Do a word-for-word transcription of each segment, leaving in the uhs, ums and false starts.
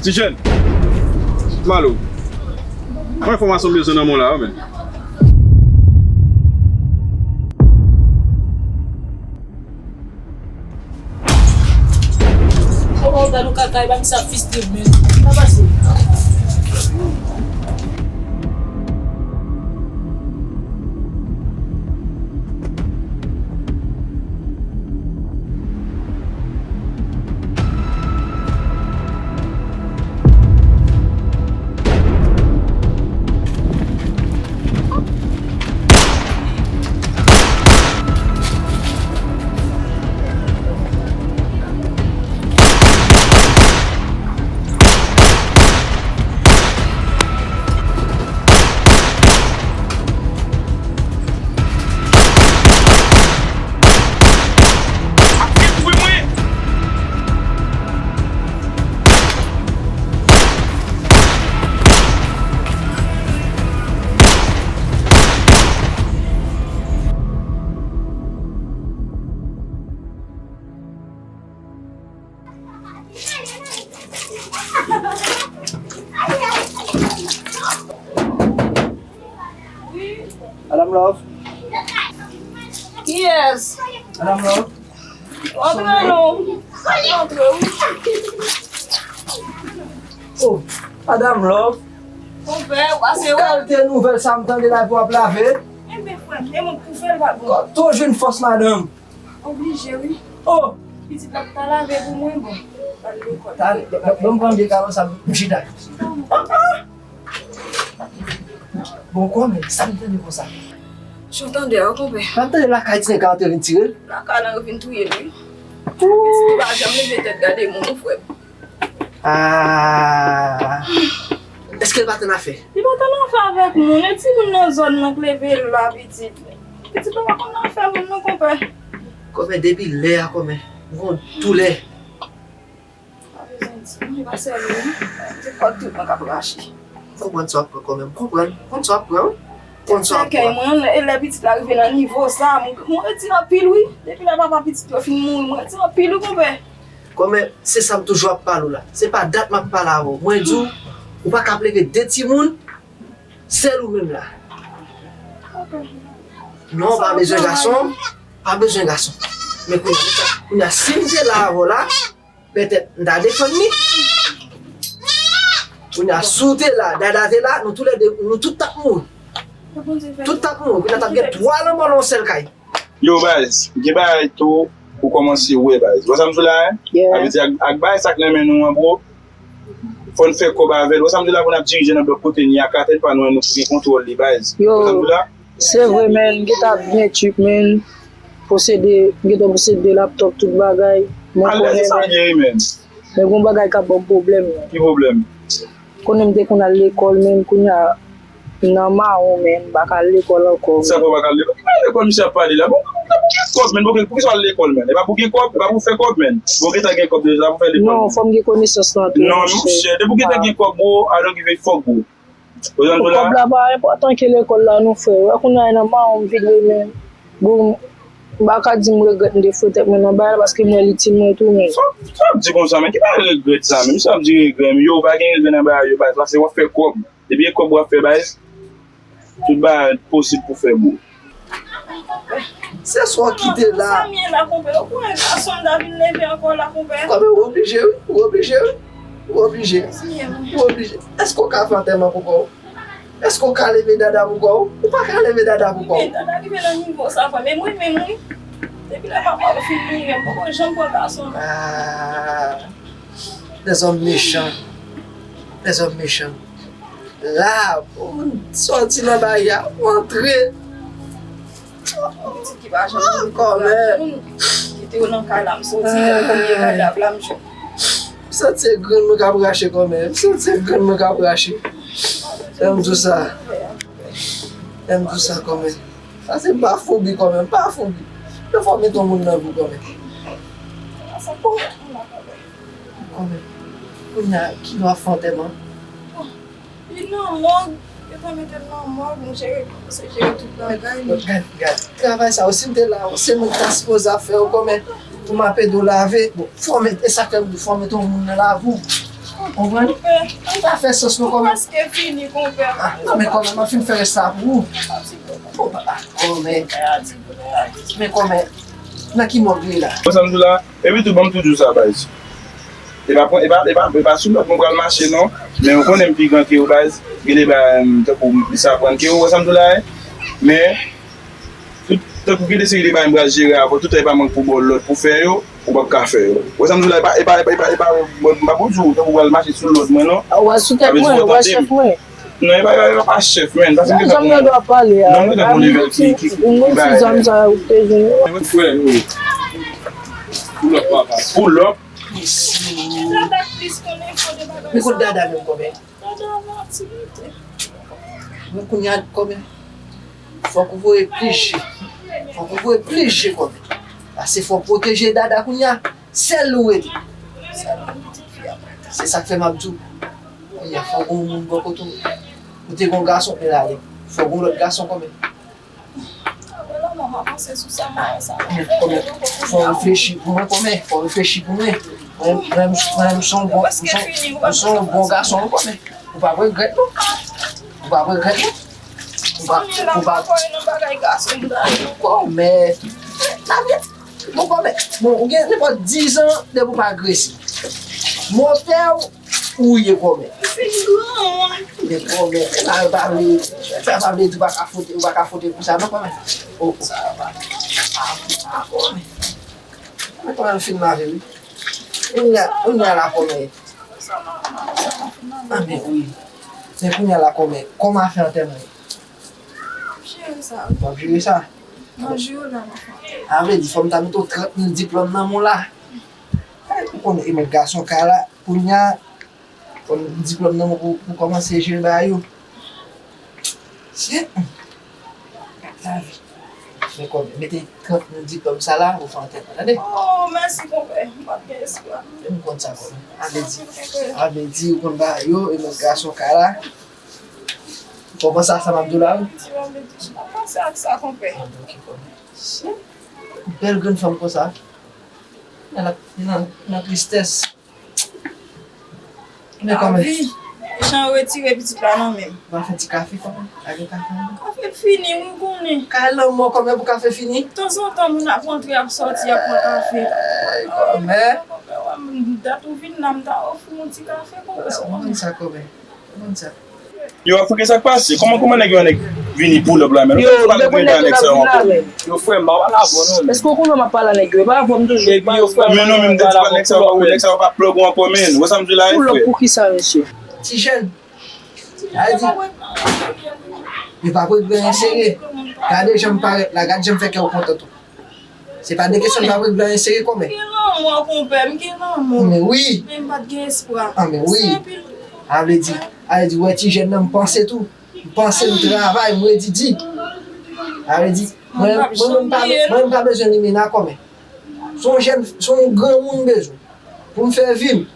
Ti jèn, Malo, yon enfòmasyon m bezwen nan men w la wi, men. Kòman w gad yon kaka epa misye ap fistre men. Pa pase. Madame Love. Kiyès? Madame Love. Antre non. Antre wi. Oh, Madame Love. Konpè, ou pase wè. Kalite nouvèl sa m tande la epi w ap lave? Enben, frè m, e mwen k pou fè l, pa bon. Kote w jwenn fòs, madanm? Oblije, wi. Oh! Pitit la ta lave pou mwen, bon. L al lekòl. Ban m pran vye kalon sa, m chita. Chita, mwen. Ah, ah! Bon, kòmè, sa m tande konsa? Jan w tande a, wi, konpè. Sa m tande lakay ti nèg la antre vin tire l? Lakay la yo vin touye l, wi. Pitit li pa janm leve tèt gade moun, wi, frè m. Ah. Èske l pa t annafè? Li pa t annafè avèk moun. E timoun nan zòn nan k leve l la, pitit. Pitit la pa konn afè moun, non, konpè. Kòmè, depi lè a, kòmè, m gon doulè. Pa bezwen di, non, li pa sèvi, non. Se kòd tout mwen k ap rache. Konprann sa w ap pran, kòmè. Konprann. Konn sa w ap pran, wi. Konn sa w ap pran. Sèkèy mwen, e lè pitit la rive nan nivo sa, mwen, mwen redi anpil, wi. Depi lè papa pitit yo fin mouri, mwen redi anpil, wi, konpè. Kòmè, se sa m toujou ap pale w la. Se pa dat m ap pale avè w. Mwen di w, ou pa ka ap leve de timoun, sèl ou menm la. Non, pa bezwen gason, pa bezwen gason. Men kounye a, kounye a, si m te la avè w la, petèt m ta defann li. Kounye a, si w te la, Dada te la, nou toulède, nou tout t ap mouri. Tout t ap mouri. Kounye a, t ap gen twa lanmò nan yon sèl kay. Yo, baz, gen bagay tou pou kòmanse wè, baz. Wè sa m di w la, en? Yeah. Sa vle di ak, ak bagay sa k nan men nou an, bro, fò n fè kòb avè l. Wè sa m di w la, pou n ap dirije nan blòk kote n ye a, katèl pa nou an, nou pou gen kontwòl li, baz. Yo, wè sa m di w la? Se vre, men, gen ta byen tchip, men, posede, gen ta posede laptop, tout bagay. Mwen konnen, sa gen, men. Men gon bagay k ap ban m pwoblèm, men. Ki pwoblèm? Konnen m te konn al lekòl, men kounye a, m nan mawon, men m pa ka al lekòl ankò, men. Sa fè w pa ka al lekòl? Ki bagay lekòl misye ap pale la? Bon, bon, gen kòb, men, bon, poukisa w al lekòl, men? E pa pou gen kòb, e pa pou fè kòb, men. Bon, gentan gen kòb deja, pou fè lekòl. Non, fò m gen konesans lan tou, non, monchè. Depi w gentan gen kòb, bro, I don't give a fuck, bro. Kòb la pa enpòtan ke lekòl la, non, frè. Wè kounye a nan mawon m vide, men. Bon, m pa ka di m regrèt m te foure tèt mwen nan bagay la, paske m wè l itil mwen tou, men. Sa, sa w ap di konsa, men? Ki bagay regrèt sa, men? Misye ap di regrè, men yo, pa gen regrè nan bagay yo, baz, paske w ap fè kòb. Depi e kòb w ap fè, baz, tout bagay posib pou fè, bro. Se sa w kite la. Sa m ye la, konpè. Ou kwè gason m ta vin leve ankò la, konpè? Kòmè, ou oblije, wi. Ou oblije, wi. Ou oblije. Ou oblije. Èske w ka fè antèman pou kò w? Èske w ka leve Dada pou kò w? Ou pa ka leve Dada pou kò w. Men Dada rive nan nivo sa, frè. Men mwen menm, wi. Depi lè papa yo fin mouri, m poko janm pran gason, non. Ah, lèzòm mechan. Lèzòm mechan. La, pou moun sòti nan bagay la, pou antre. Pitit ki pa janm vin kòmè. Kite yo nan kay la, m soti nan premye kadav la, m jwenn. M santi se grenn mwen k ap rache kòmè. M santi se grenn mwen k ap rache. Lè m di w sa. Lè m di w sa kòmè. Sa se m pa foubi kòmè. M pa foubi. Yo fòme ton moun nan vi w kòmè. Kòmè. Kounye a, kilè w ap fè antèman? Li nan mòg, yo ta mete l nan mòg, nou jere, se jere tout bagay, men. Gad, gad, travay sa yo, si m te la, se mwen ki ta sipoze ap fè yo kòmè, pou m ap ede w lave. Bon, fòme, e sa k fè m di fòme ton moun nan lavi w. Konprann? Konpè. Li pa fè sans non kòmè. Prèske fini, konpè. Ah, non, men kòmè, m ap fin fè rès sa pou ou. Bon, papa, kòmè. Men kòmè, nan ki mòg li la? Bon, sa m di w la, epi tou, ban m tou di w sa, baz. E pa pran, e pa, e pa, e pa sou lòd mwen pral mache non. Men ou konnen m pi gran ke ou baz. Gen de bagay, m, tankou m plis aprann ke ou, wè sa m di w la, en? Men, tout, tankou gen de seri de bagay m pral jere avè w, tout tan e pa mwen k pou ba w lòd pou fè yo, ou p ap ka fè yo. Wè sa m di w la, e pa, e pa, e pa, e pa, e pa, m pa pou di w, tankou w pral mache sou lòd mwen non. Ou wè sou tèt mwen, ou wè chèf mwen. Non, e pa, e pa, e pa chèf, men. Paske m te tankou yon, non, m te tankou yon nèg ki, ki, ki bay. Frè, nou. Pull up, papa. Pull up. Men kot Dada menm kòmè? Men kounye a kòmè. Fòk ou voye plis je. Fòk ou voye plis je kòmè. Paske fòk pwoteje Dada kounye a. Sèl ou rete. Sèl ou pitit fi a. Se sa k fè m ap di w. Kounye a fòk gon moun bò kote w. Ou te gon gason, men l ale. Fòk gon lòt gason kòmè. Fò w reflechi pou mwen kòmè, fò w reflechi pou mwen. Mwen, mwen, mwen, m se yon bon, m se yon, m se yon bon gason wi kòmè. Ou p ap regrèt non. Ou p ap regrèt non. Ou p ap, ou p ap. Kòmè. Bon kòmè. Bon, ou gen nenpòt diz an depi w pa agrese. Motè w Ou ye kòmè. Fin granmoun. Men kòmè, sa pa vle, sa pa vle di ou pa ka fwote, ou pa ka fwote pou sa non kòmè. O, o, sa pa, sa pa, sa pa kòmè. Men kòmè m fin mare wi. Kounye a, kounye a la kòmè. A men wi. Men kounye a la kòmè. Kòman afè antèman ye? M ap jere sa wi. W ap jere sa? Manje yo la m ap fè. A vle di fò m ta mete w trant mil diplòm nan men w la. Ou konnen e mèt gason kay la, kounye a, fò m diplòm nan men w pou, pou kòmanse jere bagay yo. Se lavi. Men kòmè, mete trant mil diplòm sa la, ou fè antèman, tande? Oh, mèsi konpè, m pa t gen espwa. M konn sa kòmè. A vle di, a vle di ou konn bagay yo, e mèt gason kay la. Ou konprann sa, sa m ap di w la wi? Ti mwen vle di, m ap pase ak sa konpè. A, ok, kòmè. Bèl grenn fanm konsa. Nan, nan, nan tristès. Men kòmè. Lavi, jan yo retire pitit la nan men m. Ou pa fè ti kafe kòmè? Pa gen kafe ankò? Kafe fini, wi, ou konnen. Kay lanmò kòmè pou kafe fini? Tanzantan, moun ap rantre, ap sòti, ap pran kafe. Ey, kòmè. Kòmè, wè, m, dat ou vin la, m ta ofri w yon ti kafe, kòmè. Ou konn sa, kòmè. Ou konn sa. Yo, Afriken, sa k pase? Kòman, kòman nèg yo, nèg vini pull up la, men? Yo, yo pa nèg yo pa nèg sa yo ankò. Yo, frè m, m pa pale avè w non. Èske w konnen m ap pale a nèg yo? E pa avè w m toujou. Epi yo, frè m, men non, men m te di pa nèg sa yo pa, nèg sa yo pa plug ou ankò, men. Ou wè sa m di la, frè? Pull up pou kisa, mesye? Ti jèn. Sa vle di, yo pa prèt gen sere. Gade jan m parèt la, gade jan m fè kè w kontan tou. Se pa de kesyon m pa regle anyen serye kòmè. M gen lanmò, konpè, m gen lanmò. Men wi. Men m pa t gen espwa. An, men wi. Se anpil. A vle di, a vle di, wè ti jèn nan, m panse tou. M panse, m travay, m redi di. A vle di, mwen, mwen, mwen, m pa, mwen, m pa bezwen limena kòmè. Se yon jèn, se yon granmoun m bezwen. Pou m fè vi m.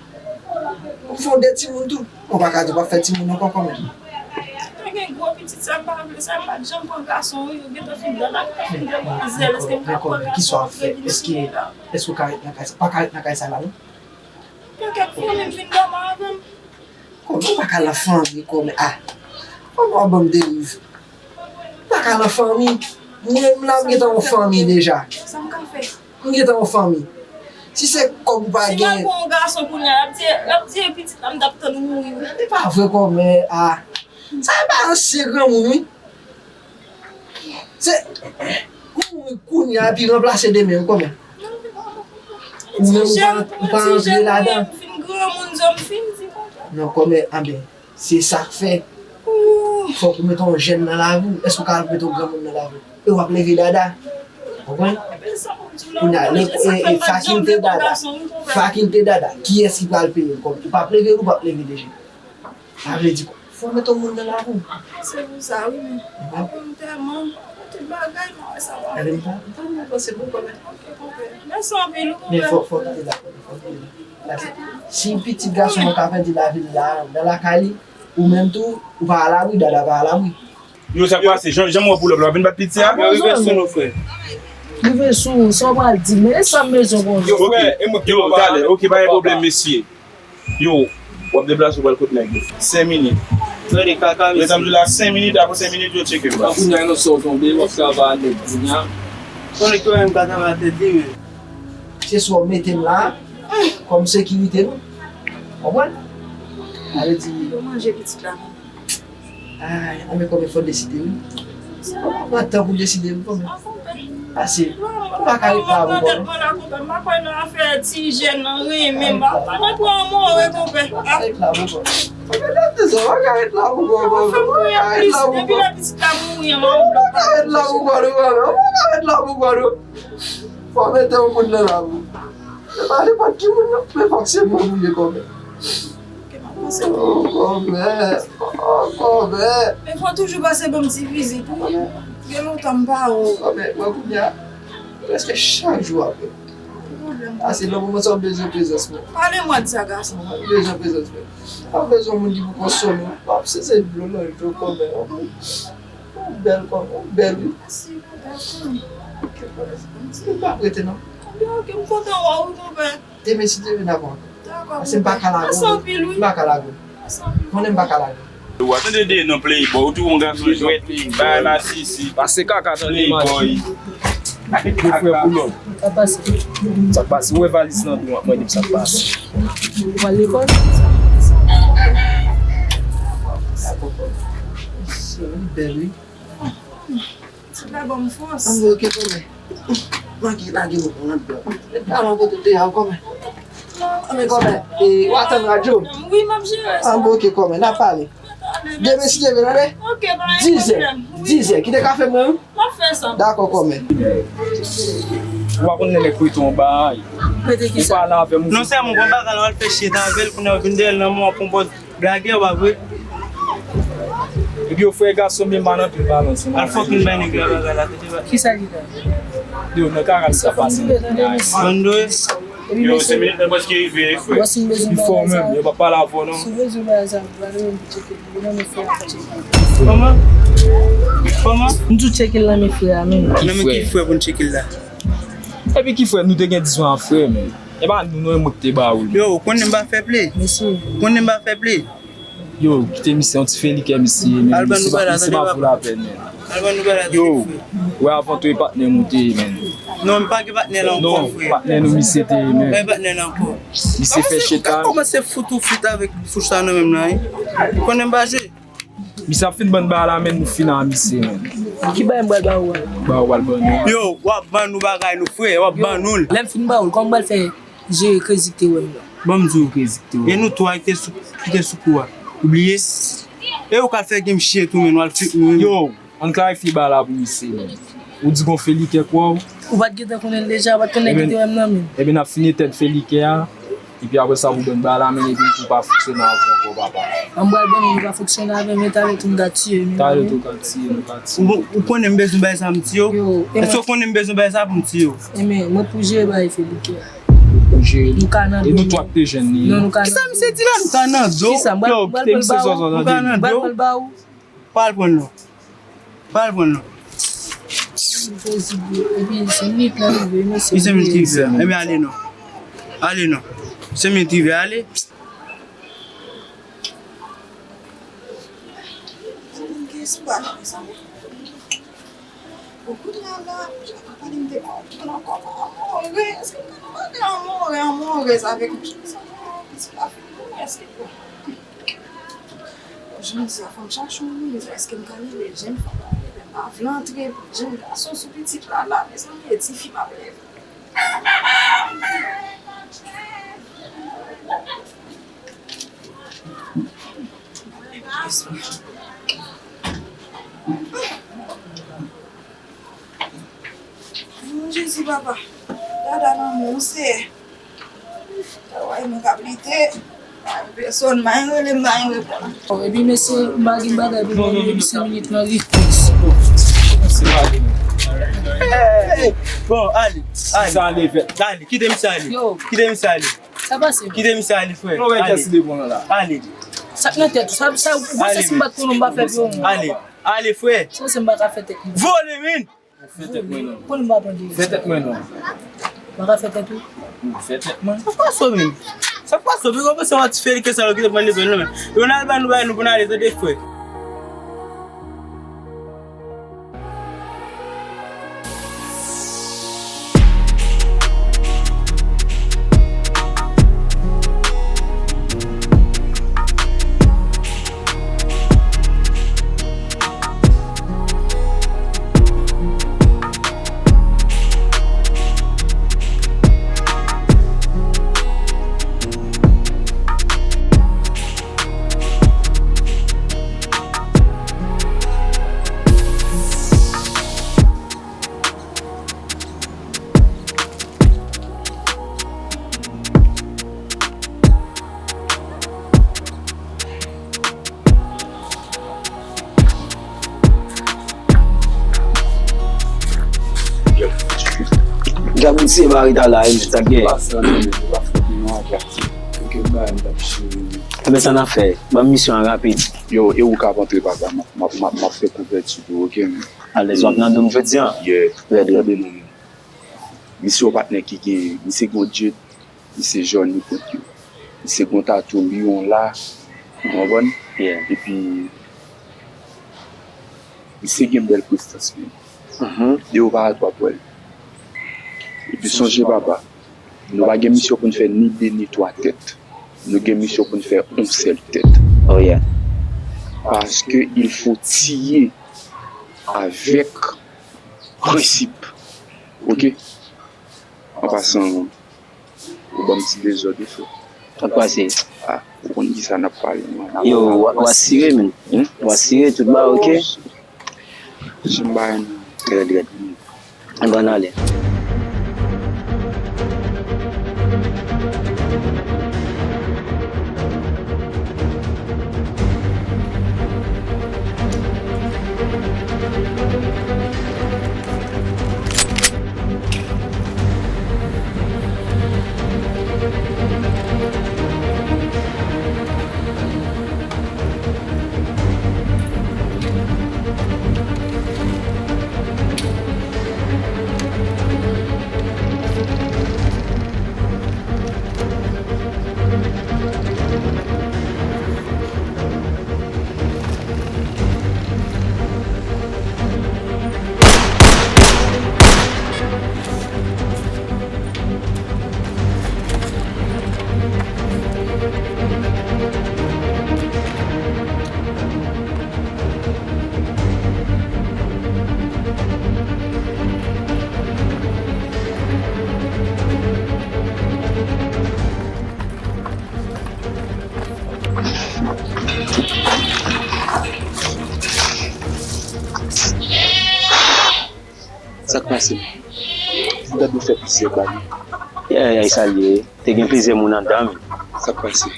Pou m fè yon de timoun tou. Ou pa ka di w p ap fè timoun ankò kòmè. Mwen gen gwo pitit, sa m pa vle, sa m pa t janm pran gason, wi, yo gentan fin dèmwazèl, èske m ka pran gason antre vin sou mwen la? Èske w ka ret nan kay sa? Pa ka ret nan kay sa la, non. Pankèt fanmi m vin dòmi avè m. Kòmè, ou pa ka al nan fanmi, kòmè, a. Kòmè w ap ban m deriv. Ou pa ka al nan fanmi. Mwen menm la, m gentan yon fanmi deja. Sa m ka fè? M gentan yon fanmi. Si se kòb ou pa genyen. Si m al pran yon gason kounye a, y ap di, y ap di e pitit la m t ap tann ou mouri wi. E pa vre kòmè a. Sa e pa ansyen granmoun wi. Se ou mouri kounye a epi ranplase demen wi kòmè. Ou menm ou pa, ou pa rantre ladan. M fin granmoun, zò m fin di konsa. Non kòmè, anben. Se sa k fè. Fòk ou mete yon jèn nan lavi w. Èske w ka mete yon granmoun nan lavi w? E w ap leve dada. Konprann? Kounye a, lè, e, e, fakilte dada. Fakilte dada. Kiyès ki pral peye l? Kòm ou p ap leve l, ou p ap leve deje. Sa vle di, fò w mete yon moun nan lavi w. Se pou sa, wi, men. Apre m tèlman, tout bagay, mwen wè sa pa. Ebyen, m pa, m pa nan panse pou kòmè. Ok, konpè. Mèsi anpil, wi, konpè. Men fò, fò w kite la, fò w kite la. Paske si pitit gason w ka pèdi lavi l la, nan lakay li, ou menm tou, ou pa alabri, dada pa alabri. Yo, sa k pase? Jan, jan m wè pull up la, w ap vin bat pitit a? Yo, rive sou nou, frè. Rive sou ou, sa w pral di m? E sa m bezwen konnen. Yo, frè, e mwen ki yo, talè, ok, pa gen pwoblèm, mesye. Yo, w ap deplase, w pral kot nèg yo. Senk minit. Tande kaka, mesye. Resanm la, senk minit, apre senk minit, yo tcheke m. Kounye a, nou sot tonbe, w ap travay nèg kounye a. Konnen ki menm ka travay tèt li, men. Se swa w mete m la, kòm sekirite nou. Konprann? Sa vle di. Yo manje pitit la. Ay, anben kòmè fò w deside wi. Ou pran tan pou w deside wi kòmè. Pase, ou pa ka ret la pou kòmè. M pa kwè nan afè ti jèn nan renmen, m pa, m pa nan pran move konpè. Pa ret la pou kòmè. Ou pa ka ret la pou kòmè. Fè m kriye plis, depi lè pitit la mouri an, m pa ka ret la pou kòmè. Ou pa ka ret la pou kòmè. Fò w mete yon moun nan lavi w. Se pa nenpòt ki moun non, men fòk se mwen pou ye kòmè. Ok, m ap panse. Oh, kòmè. Oh, kòmè. Men fò w toujou pase ban m ti vizit wi. Gen lontan m pa wè w. Kòmè, mwen kounye a, prèske chak jou w ap vin. Pwoblèm. Ase nan moman sa w bezwen prezans mwen. Pale mwa de sa, gason. Ou bezwen prezans mwen. Ou bezwen moun ki pou konsole w. W ap seze dlo nan je w kòmè. Ou bèl kòmè, ou bèl wi. Mèsi, ou bèl kòmè. Ou pa prete non. Ebyen, ok, m kontan wè w wi, konpè. Demen, si Dye vle, n a pran. Dakò, konpè. Paske m pa ka lage w. Mèsi anpil wi. M pa ka lage w. Mèsi anpil. Konnen m pa ka lage w. Ou tande de non playboy, ou tou yon gason jwèt, bay masisi. Pase kaka, tande playboy. Yo frè pou lòt. Sa k pase? Sa k pase? Ou wè valiz nan do w, ap mande m sa k pase. Ou pral lekòl? Li bèl, wi. Ti la ban m fòs. Ann, ok, kòmè. Manke lage nou pran anndan. Alon kote w te ye a, kòmè. Ann, kòmè, e, w atann radyo? Wi, m ap jere sa. Ann, ok, kòmè, n ap pale. Demen, si Dye vle, tande? Ok, pa gen pwoblèm. Dizè, dizè, kite kafe mwen, wi. M ap fè sa. Dakò, kòmè. Ou pa konn lè nèg prete yon bagay. Prete ki sa? Ou pale avè m. Non, sèlman, bon bagay la, w al fè shit avè l, kounye a w vin dèyè l nan mwen, w ap pran pòz blagè, pa vre? Epi yo frè gason, men pa nan pil balans. Al fòk vin bay nèg la bagay la, tete bagay. Ki sa ki la? Yo, nan kaka sa pase. Vann dwe. Yo, se minit nan pwèske rive, frè. Li fò menm, yo pa pale avè w non. Si w bezwen bagay sa, w ale menm tcheke l, nan men frè a tcheke l. Kòman? Kòman? M di w tcheke l nan men frè a menm. Nan men ki frè pou n tcheke l la? Epi ki frè, nou te gen dizon a frè, men. E pa nou, non, e mwen ki te ba ou l. Yo, ou konnen m pa fè play. Mesye. Ou konnen m pa fè play. Yo, kite misye, yon ti fè li kè misye, men misye pa, misye pa vo lapèn, men. Al ban nou bagay la, yo, frè. Wè, avan tou, e patnè nou te ye, men. Non, m pa gen patnè la ankò, frè. Non, patnè nou misye te ye, men. Pa gen patnè la ankò. Misye fè chita. Kòmanse fout ou fout avèk fouch sa nan men m nan, wi. Ou konnen m pa jwe. Misye ap fin ban n bagay la, men nou fin a misye, men. Ki bagay m pral ba ou a? Ba ou pral ban nou. Yo, w ap ban nou bagay nou, frè, w ap ban nou l. Lè m fin ba ou l, kòman m pral fè jere krezi ki te wè m nan? Ban m di w krezi ki te wè m. E nou twa ki te sou, ki te sou kou a. Ou bliye? E ou ka fè gen m chye tou, men w al fik nou, men. Yo, ann klarifye bagay la pou misye, men. Ou di gon felikè k wè w. Ou pa t gentan konnen l deja, ou pa t konnen ki te wè m nan, men. Ebyen, n ap fin etèn felikè a. Epi apre sa, pou ban bagay la, men epi tou pa fonksyone avè w ankò, papa. An m pral ban nou, nou pa fonksyone avè m, men talè tou m ka tiye nou. Talè tou ka tiye nou, ka tiye. Ou, ou konnen m bezwen bay sa m tiye w? Yo, e mwen. Èske w konnen m bezwen bay sa pou m tiye w? E men, mwen pou jere bagay felikè a. Pou jere. Nou ka nan do. E nou twa k te jwenn li. Non, nou ka nan do. Kisa misye di la? Nou ka nan do? Kisa? M pral, yo, m pral pral ba ou. Nou ka nan do? M pral pral ba ou. Pa al pran l non. Pa al pran l non. Enposib. Epi senk minit lan rive, mesye. Wi, senk minit ki rive a. Ebyen, ale non. Ale non. Senk minit rive, ale. Gen espwa, mezanmi. Bon, kounye a la, jan nou pale, m te pa konprann ankò, anmore, èske m ka nan bagay anmore, anmore avèk yon jèn sa, pitit la fin mouri, èske bon. Bon, jan m di a, fò m chache yon rezon, èske m ka rele jèn fanm la, m pa vle antre jèn gason sou pitit la, la, mezanmi, e tifi m ap leve. Oh, Jezi, papa. Dada nan men w, Seyè. Travay mwen k ap lite. Pa gen pèsòn, pa gen rele m, pa gen reponn. Bon, epi mesye, m pa gen bagay pou mwen, epi senk minit lan rive. Bon, ale, ale. Sa ale vèt. Ale, kite misye ale. Yo. Kite misye ale. Sa pase? Kite misye ale, frè. Nou wè kiyès li devan la. Ale. Sa k nan tèt ou? Sa, sa, ou panse si m pa t konnen m pa fè pye w? Ale. Ale, frè. Sa se m pa ka fè tèt mwen. Vole, men. Ou fè tèt mwen non. Konnen m pa tande. Fè tèt mwen non. M pa ka fè tèt ou. Ou fè tèt mwen. Sa k pase w menm? Sa k pase w? Piga w panse yon ti felikè sa yo ki te pran leson nan men. Yo n al ban nou bay nou pou n ale, tande, frè. Djab ou tiye mari ta la, e sa k gen? Enben sa n ap fè, ban m misyon an rapid. Yo, e ou k ap antre, papa, m ap, m ap, m ap, m ap fè kouvèti pou ou, oke? Alèz, w ap nan do m jodi a? Yeah. Trè byen. Tande non, men. Misye yon patnè ki gen, misye gen yon jet, misye jòni kont yo. Misye gen yon tatou lyon la, ou konprann? Yeah. Epi, misye gen bèl prestans, men. Mhm. De ou pa al, w ap wè l. Epi sonje, papa, nou pa gen misyon pou n fè ni de ni twa tèt. Nou gen misyon pou n fè yon sèl tèt. Oh yeah. Paske il faut tiye avèk prensip. Ok? An pasan, ou ban m ti dezòd wi, frè. Sa k pase? Ah, ou konn kisa n ap pale, man. Yo, w a- w asire, men. Hmm? W asire, tout bagay ok? Janm bagay nan. Rèd, rèd. Ann ale. Sa k pase? M tande w fè plizyè bagay. Yè, yè, sa l ye. Te gen plizyè moun anndan, men. Sa k pase?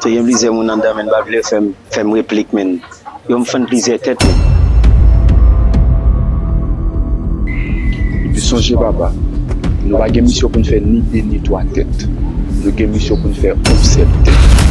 Te gen plizyè moun anndan, men, pa vle fè m, fè m replik, men. Yo, m fann plizyè tèt, men. Epi sonje, papa, nou pa gen misyon pou n fè ni de ni twa tèt. Nou gen misyon pou n fè onz sèt tèt.